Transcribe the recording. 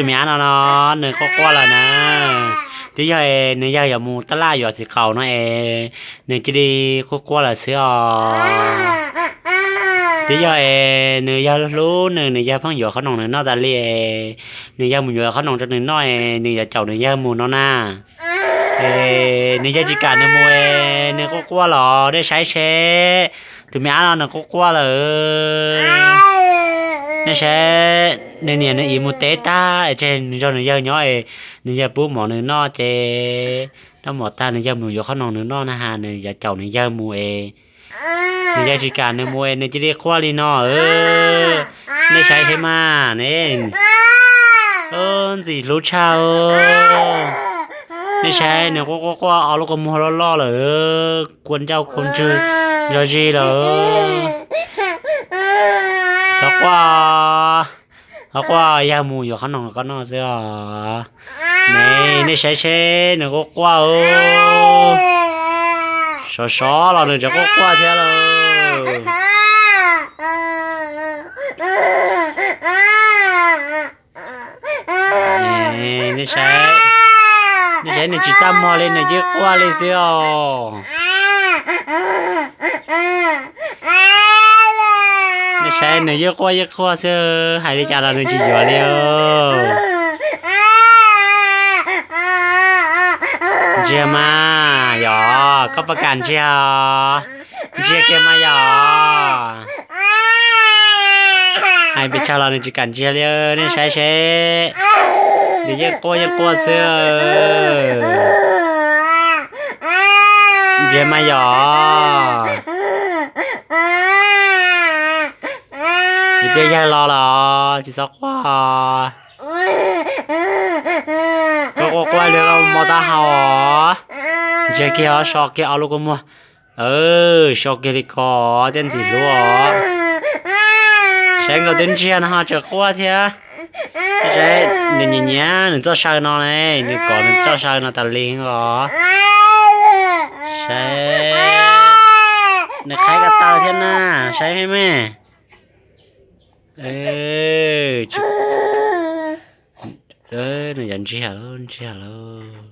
Tus me ab no no, nws quaj quaj lawm na. Twb yog es nws yawg yuav mus tab laj yuav txiv qaum no es nws cia li quaj quaj lawm xwb os. Twb yog es nws yawg hlub nws, nws yawg pheej yuav qhob noom nws noj tas li es nws yawg mus yuav qhob noom rau nws noj es nws yuav caum nws yawg mus no na. Es nws yawg tsis kam nws mus es nws quaj quaj los nej saib seb. Tus me ab no nws quaj quaj lawm. Nej saib, nws niam nws txiv mus teb tag es tseg nws nrog nws yawg nyob es nws yawg pub mov nws noj ces noj mov tag nws yawg mus yuav qhob noom nws noj na has nws yuav caum nws yawg mus es nws yawg tsis kam nws mus es nws cia li quaj li no. Nej saib seb mas ne. Ntxim hlub tshaj. Nej saib nws quaj quaj quaj ob lub kua muag loj loj lawm, kua ncauj kua ntswg ntso zig lawm. Txhob quaj, txhob quaj, yawg mus yuav qhob noom koj noj xwb os. Ne, nej saib seb nws quaj quaj. Sov sov los nws tseem quaj quaj thiab lawm. Nej saib, nej saib nws tsis txaj muag li nws yeej quaj li xwb os. Nej saib nws yeej quaj yeej quaj xwb, hais li cas los nws tsis yuav li. Ntsiag mas yog koj puas kam ntsiag? Ntsiag kiag mas yog. Hais pes tsawg los nws tsis kam ntsiag li, nej saib seb. Nws yeej quaj yeej quaj xwb. Ntsiag mas yog. Tsis peb yawg los los tsis txhob quaj. Koj quaj quaj li mos tab hau. Ntsiag kiag os, so kiag ob lub kua muag. So kiag li ko, thiaj ntxim hlub os. Saib nkaus twb ntsiag no ho tseem quaj thiab. Saib nws nyiam nyiam nws txoj saw no ne, nws kov nws txoj saw no tas li os. Saib, nws qhaib ko taw thiab na, saib me me. Nws yuav ntsiag lawm, ntsiag lawm.